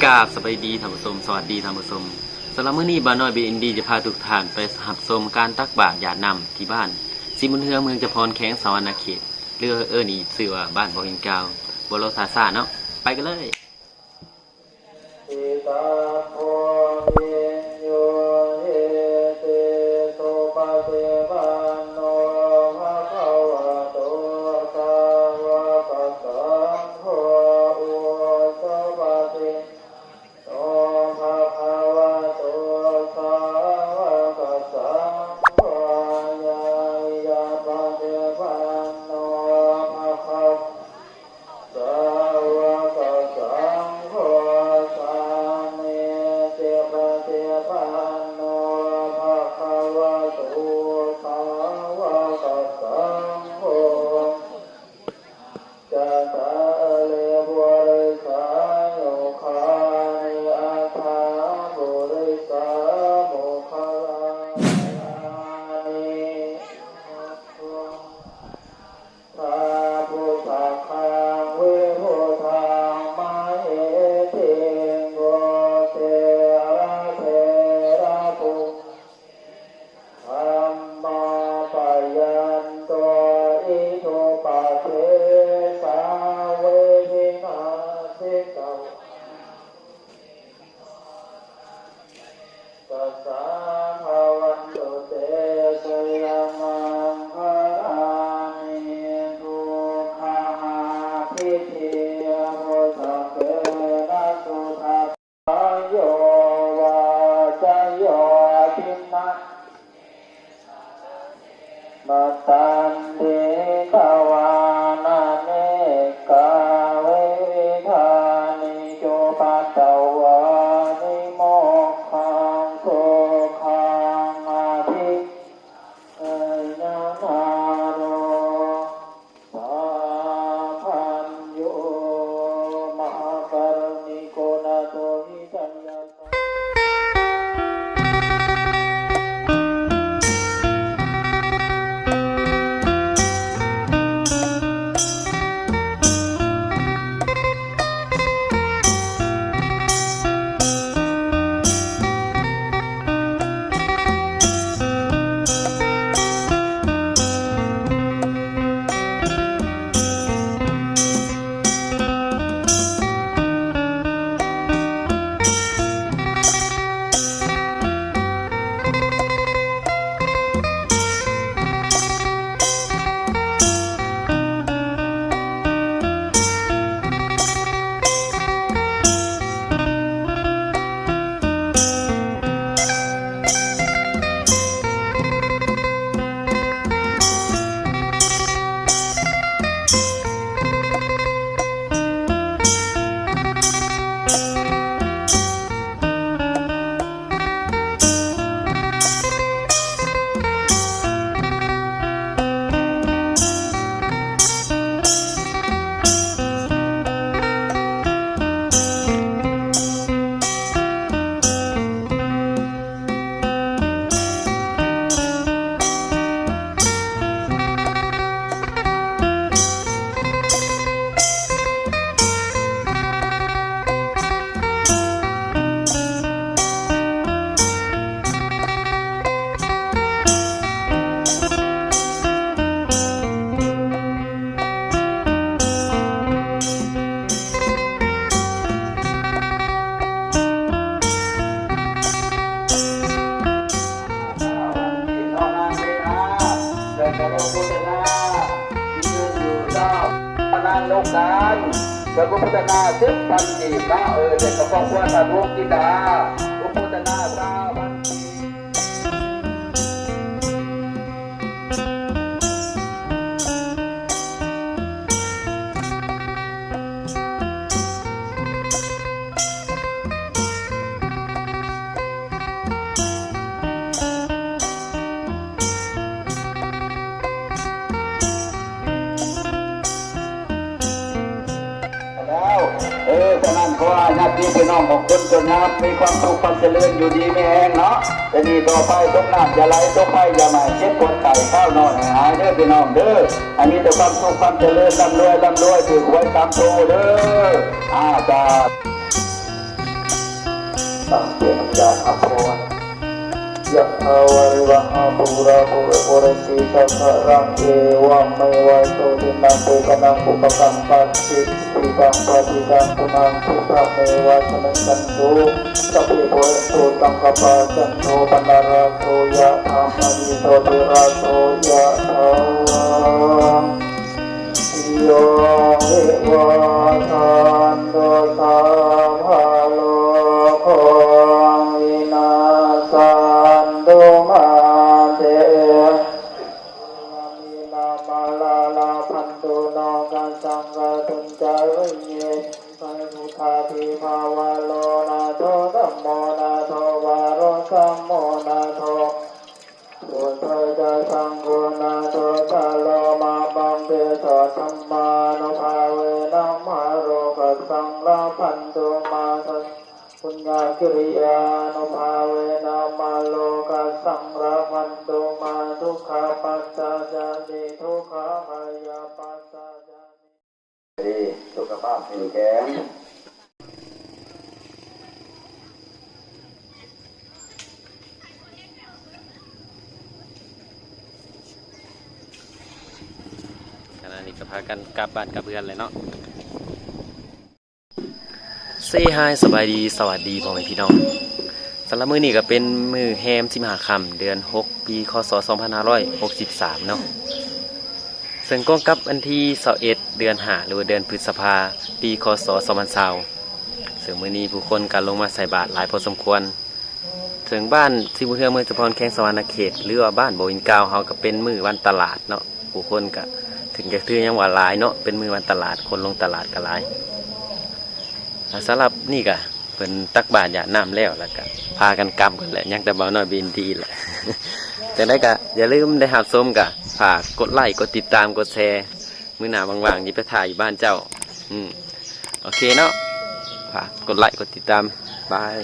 ກາບສະບາຍດີທ່ານຜູ້ຊົມ, ສະຫວັດດີທ່ານຜູ້ຊົມ. ສຳລັບມື້ນີ້ ບ່າວນ້ອຍບີເອັນບີຈະພາທຸກທ່ານໄປຮັບຊົມການຕັກບາດຢາດນ້ຳທີ່ບ້ານສີບຸນເຮືອງ ເມືອງຈຳພອນ ແຂວງສະຫວັນນະເຂດ ຫຼືເອີ້ນອີກຊື່ວ່າບ້ານບໍ່ຫີນກາວ. ບໍ່ລໍຊ້າເນາະ, ໄປກັນເລີຍ. ສາວະກະສັງໂຄ ສາມີຈິປະຕິປັນໂນ ພະຄະວະໂຕ ສາວະກະສັງໂຄ ຈະຕາລິປຸລິສະຍຸຄານິ ອັດຖະປຸລິສະມຸຄະລານິ ທາພຸດທະຄັງ ວິພຸດທະມະເຫຕິງ ໂກເຕລະເທລະປຸ ທຳມາປະຍັນໂຕ ອິໂຕປະເທສາ ເວທິນາ ສິກຂະວາ ສາພະວັນຕຸເຕ ໄຊຍະມັງຄະລານິ ສຸຂາພິທິ ພຸດທະເກນະ ສຸທັດສະໂຍ ວາຊະໂຍ ທິນນະ ມະຕັນຕິກະວານະເນກາເວວິທານິ ໂຈປະຕະວານິ ໂມກຂັງ ສຸຂັງ ອະທິ ເອຍະນາໂນ ສາພັນໂຍ ມະຫາກາລຸນິໂກ ນາໂຖ ຫິຕາຍະ ນາງນົກການ ເພິ່ນກໍໂຄສະນາສິບພັນກີບເນາະ ເອີ ແລ້ວກໍຄອບຄົວສາວດວງຈິນດາ ກໍໂຄສະນາຊາວພັນກີບ. ແລ້ວ ເອີ ສະນັ້ນ ຂໍໃຫ້ຍາດຕິພີ່ນ້ອງຂອງຄົນຈົນງາມມີຄວາມສຸກຄວາມຈະເລີນ ຢູ່ດີມີແຮງເນາະ. ແຕ່ນີ້ຕໍ່ໄປຕົກນ້ຳຢ່າໄຫຼ ຕົກໄຟຢ່າໄໝ້ ເຈັບປວດໄຂ້ຄາວນ້ອຍໃຫ້ຫາຍເດີພີ່ນ້ອງເດີ. ໃຫ້ມີແຕ່ຄວາມສຸກຄວາມຈະເລີນ ລ່ຳລວຍ ລ່ຳລວຍ ຖືກຫວຍສາມໂຕເດີ. ອາ ສາ ສັງເຄນຈະອະພອນ ຍະຖາວາລິວະຫາປູລາ ປູເຣນປູເຣນຕິສາຄະລັງ ເອວັງເມວະ ໂສຕິນນາ ເປຕານັງ ອຸປະກຳປະຕິ ອິດຖິຕັງ ປະຕິຕັງ ຕຸມາງ ຂິດຖະເມວະ ສະມິດສັນຕຸ ສັບເພ ປູເຣນຕຸ ສັງກະປາ ຈັນໂທ ປະນະລະໂສ ຍະຖາ ມະນີ ໂຊຕິລະໂສ ຍະຖາ ໂຍວິວາຈັນຕຸ ສັບພະໂລໂຄ ວິນາສສັນຕຸ ມາເຕ ເວລະເມລະມາລາລາພັນຕຸ ໂນກະສັງກະຕຸນຈະວິເຍ ໄພພຸດທາພິພາວະໂລ ນາໂທ ທຳໂມ ນາໂທ ວາໂຣ ທຳໂມ ນາໂທ ພຸດທາຈະ ສັງໂຄ ນາໂທ ຊາໂລ ມະບັງ ເຕໂຊ ທຳມານຸພາເວນະ ມະໂລກະສັງ ລາພັນຕຸ ມາທັດ ປຸນຍາກິລິຍານຸພາເວນະ ມະໂລກະສັງ ລາພັນຕຸ ມາ ສຸຂະປັດຊາຈານິ ທຸກຂະ ພະຍາປັດຊາຈານິ ດີ ສຸຂະພາບແຂງແຮງ. ຂະນະນີ້ກໍພາກັນກັບບ້ານກັບເຮືອນແລ້ວເນາະ. ເຊຮາຍ ສະບາຍດີ ສະຫວັດດີພໍ່ແມ່ພີ່ນ້ອງ. ສຳລັບມື້ນີ້ກໍເປັນມື້ແຮມສິບຫ້າຄ່ຳ ເດືອນຫົກ ປີ ຄ.ສ. ສອງພັນຫ້າຮ້ອຍຫົກສິບສາມເນາະ ເຊິ່ງກົງກັບວັນທີຊາວເອັດ ເດືອນຫ້າ ຫຼືວ່າເດືອນພຶດສະພາ ປີ ຄ.ສ. ສອງພັນຊາວ ເຊິ່ງມື້ນີ້ຜູ້ຄົນກໍລົງມາໃສ່ບາດຫຼາຍພໍສົມຄວນ. ເຊິ່ງບ້ານສີບຸນເຮືອງ ເມືອງຈຳພອນ ແຂວງສະຫວັນນະເຂດ ຫຼືວ່າບ້ານບໍ່ວິນກາວເຮົາ ກໍເປັນມື້ວັນຕະຫຼາດເນາະ ຜູ້ຄົນກໍເຖິງຈະຖືຍັງວ່າຫຼາຍເນາະ ເປັນມື້ວັນຕະຫຼາດ ຄົນລົງຕະຫຼາດກໍຫຼາຍ. ແລະ ສຳລັບນີ້ກໍເພິ່ນຕັກບາດຢາດນ້ຳແລ້ວ ແລ້ວກໍພາກັນກັບກັນແຫຼະ ຍັງແຕ່ບ່າວນ້ອຍ ບີເອັນທີ ແຫຼະ. ຈັ່ງໃດກໍຢ່າລືມໄດ້ຮັບຊົມ ກໍຝາກກົດໄລ ກົດຕິດຕາມ ກົດແຊ ມື້ໜ້າວ່າງໆ ຊິໄປຖ່າຍຢູ່ບ້ານເຈົ້າ. ອືມ ໂອເຄເນາະ ຝາກກົດໄລ ກົດຕິດຕາມ ບາຍ.